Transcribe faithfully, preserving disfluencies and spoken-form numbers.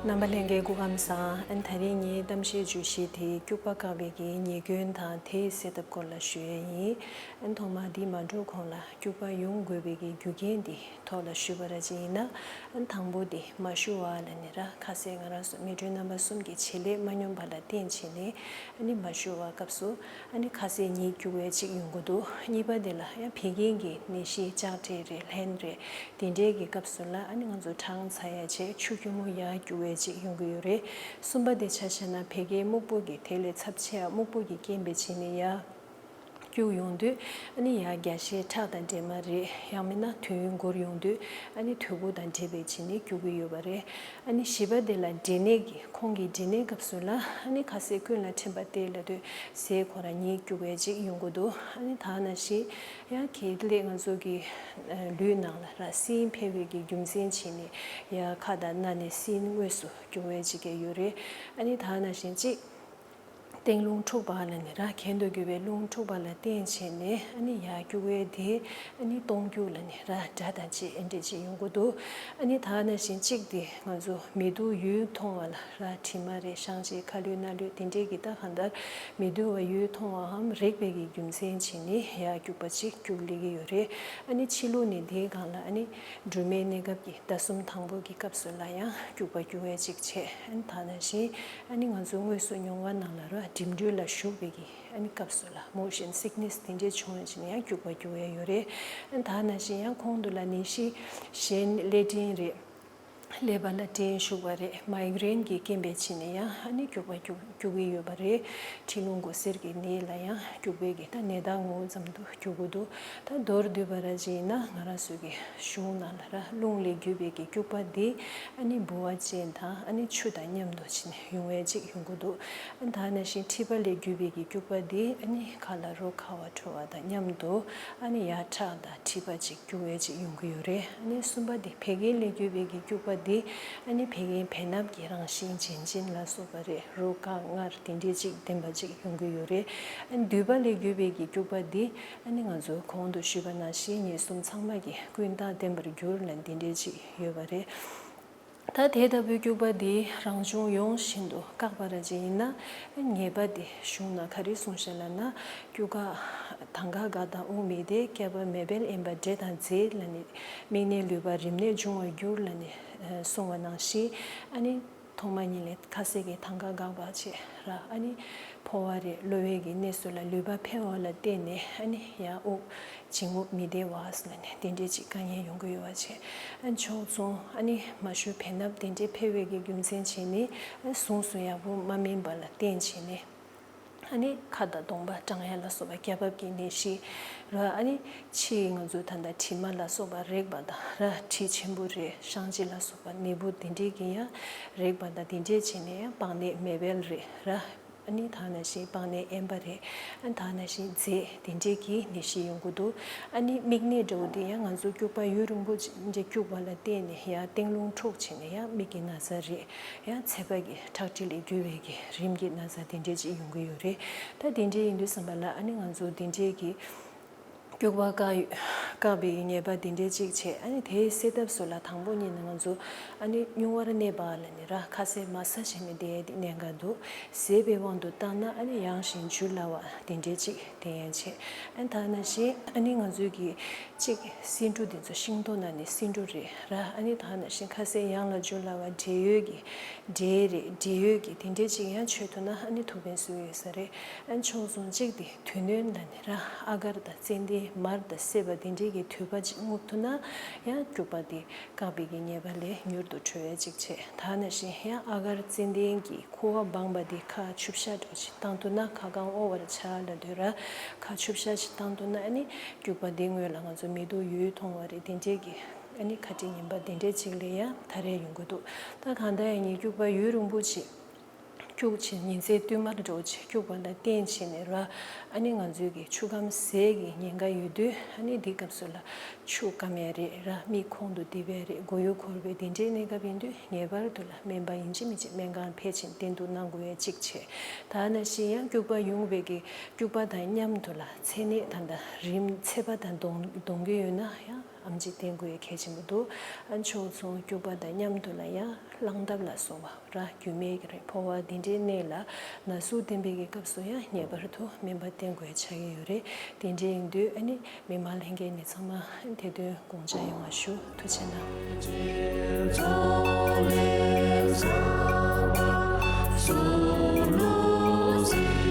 རྣམ་པ་ལྷན་རྒྱས་སྐུ་ཁམས་བཟང་། ཨན་དེ་རིང་ངའི་གཏམ་བཤད་བརྗོད་གཞི་དེ་སྐྱུག་པ་བཀག་པའི་གི་ཉེས་སྐྱོན་དང་དེའི་སེལ་ཐབས་སྐོར་ལ་ཞུ་ཡས་ཡིན། ཨན་ཐོག་མར་འདི་མ་འགྲོ་གོང་ལ་སྐྱུག་པ་ཡོང་དགོས་པའི་གི་རྒྱུ་རྐྱེན་འདི་ཐོག་ལ་ཞུས་པ་ར་ཅིག་ཡིན་ན། ཨན་དང་པོ་དེ་མ་ཞུ་བ་ལ་ནི་ར་ཁ་ཟས་ང་རང་ཚོ་མེ་དྲོད་རྣམ་པ་གསུམ་གྱི་བྱེད་ལས་མ་སྙོམས་པ་ལ་བརྟེན་བྱས་ནས་ཨ་ནི་མ་ཞུ་བ་སྐབས་སུ་ཨ་ནི་ཁ་ཟས་ཉིད་སྐྱུག་པའི་ཅིག་ཡོང་གི་འདུག་གཉིས་པ་དེ་ལ་ཡང་བད་ཀན་གྱི་ནད་གཞི་ལྕགས་འབྲས་རེད་ལྷན་རེད་དེ་འདྲའི་གི་སྐབས་སུ་ལ་ཨ་ནི་ང་ཚོ་གྲང་ཚ་ཡ་བྱས་ཆུ་སྐྱུར་མོ་ཡར་སྐྱུག་པའི་ཅིག་ཡོང་གི་ཡོད་རེད། གསུམ་པ་དེ་ཆ་བཞག་ན་བད་ཀན་སྨུག་པོ་གི་དེ་ལས་ཚབས་ཆེ་ཡ་སྨུག་པོ་གི་རྐྱེན་པས་བྱས་ནས་ཡར་སྐྱུག་ཡོང་དུས་ཨ་ནི་ཡར་རྒྱ་ཤེད་ཁྲག་དང་འདྲེས་མ་རེད། ཡང་མིན་ན་དུས་ཡུན་འགོར་ཡོང་དུས་ཨ་ནི་དུས་འགོ་དང་འབྲེལ་བའི་བྱས་ནས་སྐྱུག་གི་ཡོད་པ་རེད། ཨ་ནི་བཞི་པ་དེ་ལ་འབྲས་ནད་ཀྱི་ཁོང་གི་འབྲས་ནད་སྐབས་སུ་ལ་ཨ་ནི་ཁ་ཟས་ཀུན་ལ་ཕྲན་བུ་དེ་ལ་དུས་ཟས་ཁོ་རང་ཉིད་སྐྱུག་པའི་ཅིག་ཡོང་གི་འདུག་ཨ་ནི་ད་ནང་བཞིན་ཡང་གལ་ཏེ་ང་ཚོ་གི་ལུས་ནང་ལ་ར་སྲིན་འཕེལ་བའི་གི་རྒྱུ་མཚན་བྱས་ནས་ཡ་ཁ་དང་སྣ་ནས་སྲིན་དངོས་སུ་སྐྱུག་པའི་ཅིག་ག་ཡོད་རེད། ཨ་ནི་ད་ནང་བཞིན་ཅིག་སྟེང་རླུང་འཁྲུགས་པ་ལ་ནི་ར་གྱེན་དུ་རྒྱུ་བའི་རླུང་འཁྲུགས་པ་ལ་བརྟེན་བྱས་ནས་ཨ་ནི་ཡར་སྐྱུག་པའི་དེ་ཨ་ནི་སྟོང་སྐྱུག་ལ་ནི་ར་སྒྲ་དང་བཅས་ཨེ་འདྲ་ཅིག་ཡོང་གི་འདུག་ཨ་ནི་ད་ནང་བཞིན་གཅིག་དེ་ང་ཚོ་མི་སྡུག་ཡུལ་མཐོང་བ་ལ་ར་དྲི་མ་རེད་བཤང་གཅི་ཁ་ལུད་སྣ་ལུད་དེ་འདྲའི་གི་ད་གང་ལྟར་མི་སྡུག་པ་ཡུལ་མཐོང་བའམ་རེག་པའི་གི་རྒྱུ་མཚན་བྱས་ནས་ཡར་སྐྱུག་པ་ཅིག་སྐྱུག་ལེ་གི་ཡོད་རེད། ཨ་ནི་ཕྱི་ལོགས་ནས་དེའི་སྒང་ལ་ཨ་ནི་སྦྲུམ་མའི་གནས་སྐབས་ཀྱི་ཟླ་གསུམ་དང་པོ་གི་སྐབས་སུ་ལ་ཡང་སྐྱུག་པ་སྐྱུག་པའི་ཅིག་བྱས། ཨ་ནི་ད་ནང་བཞིན་ཨ་ནི་ང་ཚོ་དངོས་སུ་མྱོང་བ་ནང་ལ་ར་འགྲིམ་འགྲུལ་ལ་ཞུགས་པའི་གི་ཨ་ནི་སྐབས་སུ་ལ་motion sickness་དེ་འདྲའི་བྱུང་བ་ཅིག་ནི་ཡང་སྐྱུག་པ་སྐྱུག་པའི་ཡོད་རེད། ཨ་ནི་ད་ནང་བཞིན་ཡང་ཁོང་དུ་ལ་ནད་གཞི་གཞན་ཀླད་འབྲིང་རེད། ཀླད་པ་ལ་འགྲན་ཞུགས་པ་རེད། མའི་གྷི་རེན་གྱི་རྐྱེན་པས་བྱས་ནས་ཡང་ཨ་ནི་སྐྱུག་པ་སྐྱུག་སྐྱུག་གི་ཡོད་པ་རེད། མཁྲིས་ལྷུང་མགོ་སེར་གྱི་ནད་ལ་ཡང་སྐྱུག་པའི་གི་ད་ནད་རྟགས་ངོ་བོ་ཙམ་དུ་སྐྱུག་གི་འདུག་ད་མདོར་བསྡུས་པ་ར་ཅིག་ཡིན་ན་ང་རང་ཚོའི་གི་གཞུང་ནང་ལ་ར་རླུང་ལས་གྱུར་པའི་གི་སྐྱུག་པ་འདི་ཨ་ནི་ལྦུ་བ་ཅན་དང་ཨ་ནི་ཆུ་དང་མཉམ་དུ་བྱས་ནས་ཡོང་བའི་ཅིག་ཡོང་གི་འདུག་ཨ་ད་ནང་བཞིན་མཁྲིས་པ་ལས་གྱུར་པའི་གི་སྐྱུག་པ་འདི་ཨ་ནི་ཁ་ལ་རོ་ཁ་བ་བྲོ་བ་དང་མཉམ་དུ་ཨ་ནི་ཡར་ཁྲག་དང་མཁྲིས་པ་ཅིག་སྐྱུག་པའི་ཅིག་ཡོང་གི་ཡོད་རེད། ཨ་ནི་གསུམ་པ་དེ་བད་ཀན་ལས་གྱུར་པའི་གི་སྐྱུག་པ་དེ་ཨ་ནི་བད་ཀན་བེ་སྣབས་ཀྱི་རང་བཞིན་ལྗན་ལྗིན་ལ་སོགས་པ་རེད། རོ་བཀག་མངར་དེ་འདྲའི་ཅིག་ལྡན་པ་ཅིག་ཡོང་གི་ཡོད་རེད། ཨ་ནི་མདུད་པ་ལས་གྱུར་པའི་གི་སྐྱུག་པ་དེ་ཨ་ནི་ང་ཚོ་གོང་དུ་ཞུས་པ་ནང་བཞིན་ངེས་གསུམ་ཚང་མ་གི་ཀུན་བརྟགས་ལྡན་པར་འགྱུར་ལ་འདི་འདྲའི་ཅིག་ཡོད་པ་རེད། ད་དེ་ལྟ་བུའི་སྐྱུག་པ་འདི་རང་བྱུང་ཡོངས་བཞིན་དུ་བཀག་པ་ར་ཅིག་ཡིན་ན་ཉེས་པ་འདི་གཞུང་ན་ག་རེ་གསུངས་ཤག་ལབ་ན། སྐྱུག་ཀ་དང་ག་ག་དང་དབུགས་མི་བདེ། སྐྱེ་བ་མེ་སྦལ་ཨེན་པ་འབྲས་དང་རྫས་ལ་ནི། མིག་ནད་ལུད་པ་རིམས་ནད་འབྱུང་བར་འགྱུར་ལ་ནི་གསུངས་པ་ནང་བཞིན་ཨ་ནི་ཐོག་མ་ཉིད་ལས་ཁ་ཟས་ཀྱི་དང་ག་འགག་པ་བྱས་ར་ཨ་ནི་ཕོ་བ་རེད་གློ་བའི་གི་གནས་སུ་ལ་ལུད་པ་འཕེལ་བ་ལ་བརྟེན་ནས་ཨ་ནི་ཡང་དབུགས་འབྱིན་རྔུབ་མི་བདེ་བ་ཟེར་ནས་དེ་འདྲའི་ཅིག་དཀའ་ངལ་ཡོང་གི་ཡོད་པ་བྱས། ཕྱོགས་མཚུངས་ཨ་ནི་མ་ཞུ་བེ་སྣབས་དེ་འདྲའི་འཕེལ་བའི་གི་རྒྱུ་མཚན་བྱས་ནས་ཨ་ཟུངས་སུ་ཡག་པོ་མ་སྨིན་པ་ལ་བརྟེན་བྱས་ནས་ཨ་ནི་ཁ་དང་གདོང་པ་སྐྲངས་ཡ་ལ་སོགས་པ་རྒྱ་བབས་ཀྱི་ནད་གཞི་ར་ཨ་ནི་ཕྱིའི་ང་ཚོ་ད་ལྟ་དྲི་མ་ལ་སོགས་པ་རེག་པ་དང་ར་དྲི་ཆེན་པོ་རེད་བཤང་གཅི་ལ་སོགས་པ་ནད་འབུ་དེ་འདྲའི་གི་ཡང་རེག་པ་དང་དེ་འདྲའི་བྱས་ནས་ཡང་པགས་ནད་མེ་སྦལ་རེད་ར། ཨ་ནི་ད་ནང་བཞིན་པགས་ནད་ཨེན་པ་རེད། ཨ་ད་ནང་བཞིན་རྫས་དེ་འདྲས་ཀྱི་ནད་གཞི་ཡོང་གི་འདུག་ཨ་ནི་མིག་ནད་འདྲ་བོ་དེ་ཡང་ང་ཚོ་སྐྱུག་པ་ཡུན་རིང་པོ་ཅིག་སྐྱུག་པ་ལ་བརྟེན་ནས་ཡང་སྟེང་རླུང་འཁྲུགས་བྱས་ནས་ཡང་མིག་གི་ན་ཚ་རེད། ཡང་ཚད་པ་གི་ཁྲག་མཁྲིས་ལས་གྱུར་བའི་གི་རིམས་ཀྱི་ན་ཚ་དེ་འདྲས་ཅིག་ཡོང་གི་ཡོད་རེད། ད་དེ་འདྲས་ཡིན་དུས་ཙམ་པ་ལ་ཨ་ནི་ང་ཚོ་དེ་འདྲས་ཀྱི་སྐྱུག་པ་བཀག་ཡོད། བཀག་པའི་ཉེས་པ་འདི་འདྲའི་གཅིག་བྱས། ཨ་ནི་དེའི་སེལ་ཐབས་སུ་ལ་དང་པོ་ཉིད་ནས་ང་ཚོ་ཨ་ནི་སྨྱུང་བར་གནས་པ་ལ་ནི་ར་ཁ་ཟས་མ་ཟ་བྱས་ནས་བསྡད་ཡས་འདི་གནད་འགག་འདུག་ཟས་པའི་དབང་དུ་བཏང་ན་ཨ་ནི་ཡང་ཞིང་འཇུ་སླ་བ་འདི་འདྲའི་གཅིག་དེ་ཡང་བྱས། ཨ་ནི་ད་ནང་བཞིན་ཨ་ནི་ང་ཚོའི་གི་གཅིག་སེ་འབྲུ་འདི་ཚོ་ཤིང་ཏོག་ནང་ནས་སེ་འབྲུ་རེད་ར། ཨ་ནི་ད་ནང་བཞིན་ཁ་ཟས་ཡང་ལ་འཇུ་སླ་བ་འབྲས་ཡོས་ཀྱི་འབྲས་རེད། འབྲས་ཡོས་ཀྱི་དེ་འདྲའི་གཅིག་ཡང་མཆོད་ཐུབ་ན་ཨ་ནི་ཐུགས་ཕན་གསོས་ཡོད་ས་རེད། ཨ་ནི་ཕྱོགས་མཚུངས་གཅིག་དེ། དུས་སྣོན་ལ་ནི་ར་ཨ་གར་དང་ཙན་དན་མར་དང་སེར་པ་དེ་འདྲའི་གི་དུད་པ་ཅིག་རྔུབ་ཐུབ་ན་ཡང་སྐྱུག་པ་དེ་བཀག་པའི་གི་ཉེས་པ་ལས་མྱུར་དུ་གྲོལ་བའི་ཅིག་བྱས། ད་ནང་བཞིན་ཡང་ཨ་གར་ཙན་དན་གྱི་ཁུ་བ་སྦངས་པ་དེ་ཁ་ཆུབ་ཤ་འདྲ་ཅིག་བཏང་ཐུབ་ན་ཁ་གང་ཨོ་བར་ཆ་ལ་དུས་ར་ཁ་ཆུབ་ཤ་ཅིག་བཏང་ཐུབ་ན་ཨ་ནི་སྐྱུག་པ་དེ་སྔོན་ལ་ང་ཚོ་མི་སྡུག་ཡུལ་མཐོང་བ་རེད། དེ་འདྲའི་གི་ཨ་ནི་ཁ་ཏི་ཉིན་པ་དེ་འདྲའི་ཅིག་ལས་ཡང་ཐར་ཡས་ཡོང་གི་འདུག་ད་གང་ལྟར་ཡང་ངས་སྐྱུག་པ་ཡུན་རིང་པོ་ཅིག་སྐྱུག་བྱས་ཉི་ཚེ་བསྟུད་མར་འགྲོ་བྱས་སྐྱུག་པ་དང་བསྟུན་བྱས་ནས་ར། ཨ་ནི་ང་ཚོའི་གི་ཆུ་སྐམ་ཟས་ཀྱི་ཉེན་ཁ་ཡོད་དུས་ཨ་ནི་འདི་སྐབས་སུ་ལ་ཆུ་སྐམ་ཡ་རེད་ར། མིག་ཁོང་དུ་རྡིབ་ཡ་རེད། མགོ་ཡུ་འཁོར་བའི་འདི་འདྲའི་གནས་སྐབས་ཡིན་དུས་ངེས་པར་དུ་ལ་སྨན་པ་ཡིན་གཅིག་མིན་གཅིག་སྨན་ཁང་ཕལ་ཆེར་བསྟེན་གཏུགས་གནང་དགོས་ཡ་གཅིག་བྱས། ད་ནང་བཞིན་ཡང་སྐྱུག་པ་ཡོང་བའི་གི་སྐྱུག་པ་དང་མཉམ་དུ་ལ་ཚད་ནད་ད་ལྟ་རིམས་ཚད་པ་དང་གདོང་གདོང་གི་ཡོད་ན་ཡང་། ཨེམ་ཆི་བསྟེན་དགོས་ཡ་གལ་ཆེན་པོ་འདུག་ཨ་ཕྱོགས་མཚུངས་སྐྱུག་པ་དང་མཉམ་དུ་ལ་ཡང་གླང་ཐབས་ལ་སོགས་པ་ར་རྒྱུས་མེད་ཀྱི་རེད། ཕོ་བ་འདི་འདྲའི་གནས་ལ་ན་ཟུག་བསྟན་པའི་གི་སྐབས་སུ་ཡང་ངེས་པར་དུ་སྨན་པ་བསྟེན་དགོས་ཡ་ཆགས་ཀྱི་ཡོད་རེད། དེ་འདྲའི་ཡིན་དུས་ཨ་ནི་མི་མང་ལྷན་རྒྱས་ནས་ཚང་མ་དེ་དོན་དགོངས་འཇགས་ཡོང་བ་ཞུ། ཐུགས་རྗེ་གནང་།